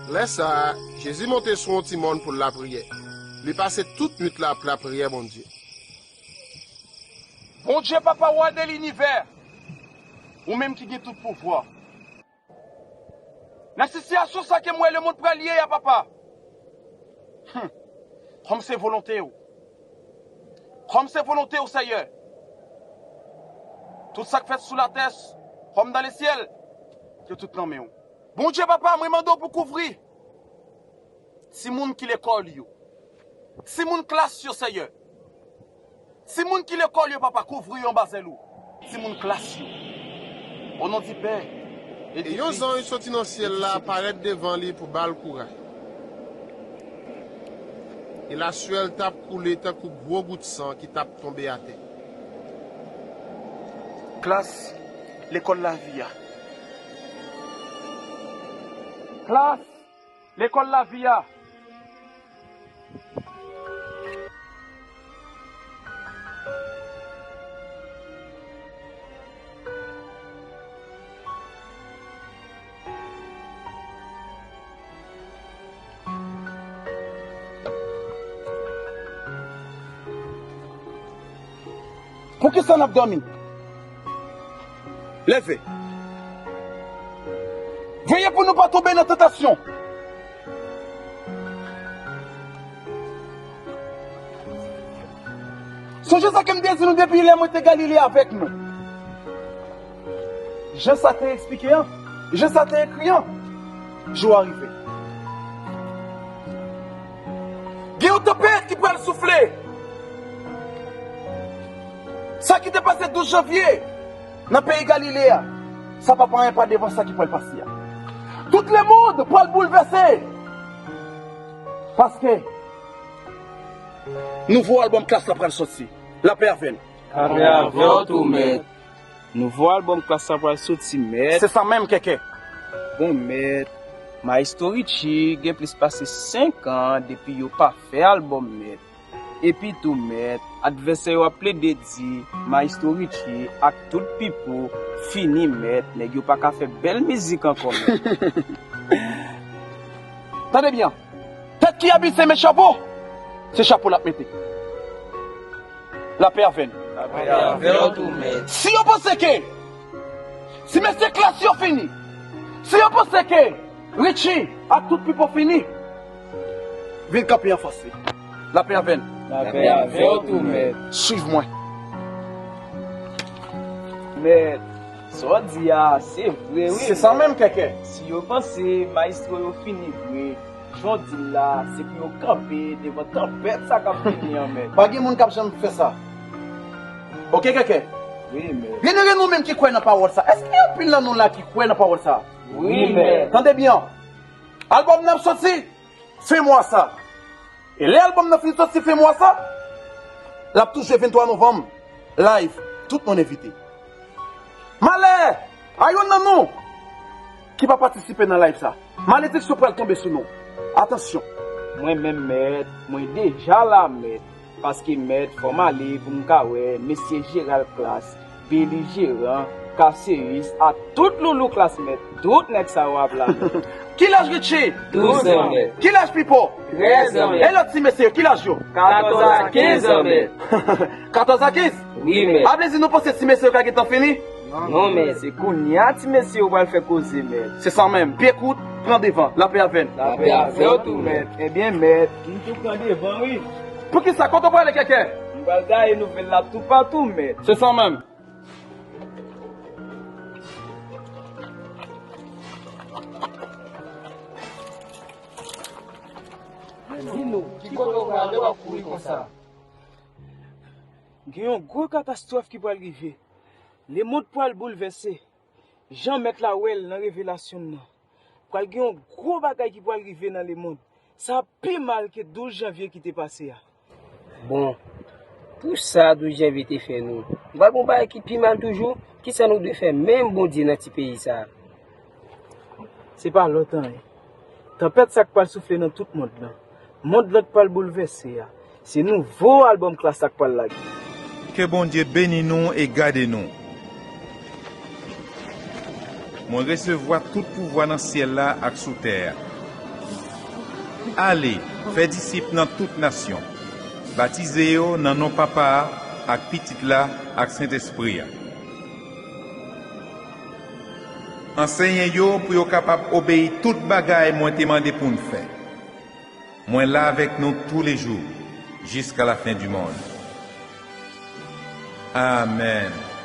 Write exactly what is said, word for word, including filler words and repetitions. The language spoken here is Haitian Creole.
Lè sa a, Jezi monte sou yon ti mòn pou l lapriyè. Li pase tout nuit la ap lapriyè Bondye. Bondye Papa, Wa de linivè, ou menm ki gen tout pouvwa. Nan sitiyasyon sa ke m wè lemonn pral ye a, Papa, hmm, kòm se volonte w, kòm se volonte w, Seyè, tout sa k fèt sou latè kòm nan lesyèl, yo tout nan men w. Bondye Papa, mwen mande w pou kouvri timoun ki lekòl yo, timoun klas yo, Seyè. Timoun ki lekòl yo, Papa, kouvri yo anba zèl ou. Timoun klas yo. O non di Pè e E yon zanj soti nan syèl la parèt devan li pou ba l kouraj. E laswè l t ap koule tankou gwo gout san ki t ap tonbe atè. Klas lekòl lavi a. Klas lekòl lavi a. Poukisa n ap dòmi? Leve. Veye pou nou pa tonbe nan tantasyon. Sonje sa ke m te di nou depi lè mwen te Galile avèk nou. Jan sa te eksplike an, jan sa te ekri an, jou a rive. Gen yon tanpèt ki pral soufle. Sa ki te pase douz janvye nan peyi Galile a, sa p ap anyen pa devan sa ki pral pase a. Tout lemonn pral boulvèse. Paske nouvo albòm Klass la pral soti. Lapè avè n. Lapè avè w tou, mèt. Nouvo albòm Klass la pral soti, mèt. Se sa menm, Kèkè. Bon, mèt, Maestro Richie gen plis pase senk an depi yo pa fè albòm, mèt. Epi tou, mèt, advèsè yo ap plede di Maestro Richie ak tout Pipo fini, mèt, nèg yo pa ka fè bèl mizik ankò, mèt. Tande byen. Tèt ki abize met chapo, se chapo l ap mete. Lapè avè n. Lapè avè w tou, mèt. Si yo panse ke, si mesye Klass yo fini, si yo panse ke Richie ak tout Pipo fini, vin kanpe anfas li. Lapè avè n. Lapè avè w tou, mèt. Swiv mwen. Mèt, sa w di a, se vre, wi. Se sa menm, Kèkè. Si yo panse Maestro yo fini vre, jan w di l la, se pou yo kanpe devan tanpèt sa k ap vini an, mèt. Pa gen moun k ap janm fè sa. Oke, Kèkè? Wi, mèt. Byenere nou menm ki kwè nan pawòl sa. Èske gen anpil nan nou la ki kwè nan pawòl sa? Wi, mèt. Tande byen. Albòm nan ap soti fen mwa sa. E lè albòm nan fin soti fen mwa sa, l ap tou jwe venntwa novanm, live, tout moun envite. Malè a youn nan nou ki pa patisipe nan live sa. Malediksyon pral tonbe sou nou. Atansyon. Mwen menm, mèt, mwen deja la, mèt. Paske, mèt, fò m ale pou m ka wè mesye Gérald Klass, Belijeran, Kaseyis, ak tout loulou Klass, mèt. Tout nèg sa yo ap la, mèt. Ki laj Richie? Douz an, mèt. Ki laj Pipo? Trèz an, mèt. E lòt ti mesye yo, ki laj yo? Katòz a kenz an, mèt. Katòz a kenz? Wi, mèt. A vle di nou panse ti mesye yo ka gentan fini? Non, mèt. Se kounye a ti mesye yo pral fè koze, mèt. Se sa menm. Pye kout, pran devan. Lapè avè n. Lapè avè w tou, mèt. Ebyen, mèt, m tou pran devan, wi. Poukisa? Kote w prale, Kèkè? M pral gaye nouvèl la toupatou, mèt. Se sa menm. Di nou, ki kote w prale w ap kouri konsa? Gen yon gwo katastwòf ki pral rive. Lemonn pral boulvèse. Jan mèt la wè l nan revelasyon l nan. Pral gen yon gwo bagay ki pral rive nan lemonn. Sa pi mal ke douz janvye ki te pase a. Bon, pou sa douz janvye te fè nou, nou pral gen yon bagay ki pi mal toujou. Kisa nou dwe fè menm Bondye nan ti peyi sa a? Se pa lòt anyen. Tanpèt sa k pral soufle nan tout mond lan. Mond lan k pral boulvèse a. Se nouvo albòm Klass la k pral lage. Ke Bondye beni nou e gade nou. Mwen resevwa tout pouvwa nan syèl la ak sou tè a. Ale, fè disip nan tout nasyon. Batize yo nan non Papa a, ak Pitit la, ak Sentespri a. Ansenye yo pou yo kapab obeyi tout bagay mwen te mande pou n fè. Mwen la avèk nou toulejou, jiska lafen dimonn. Amèn.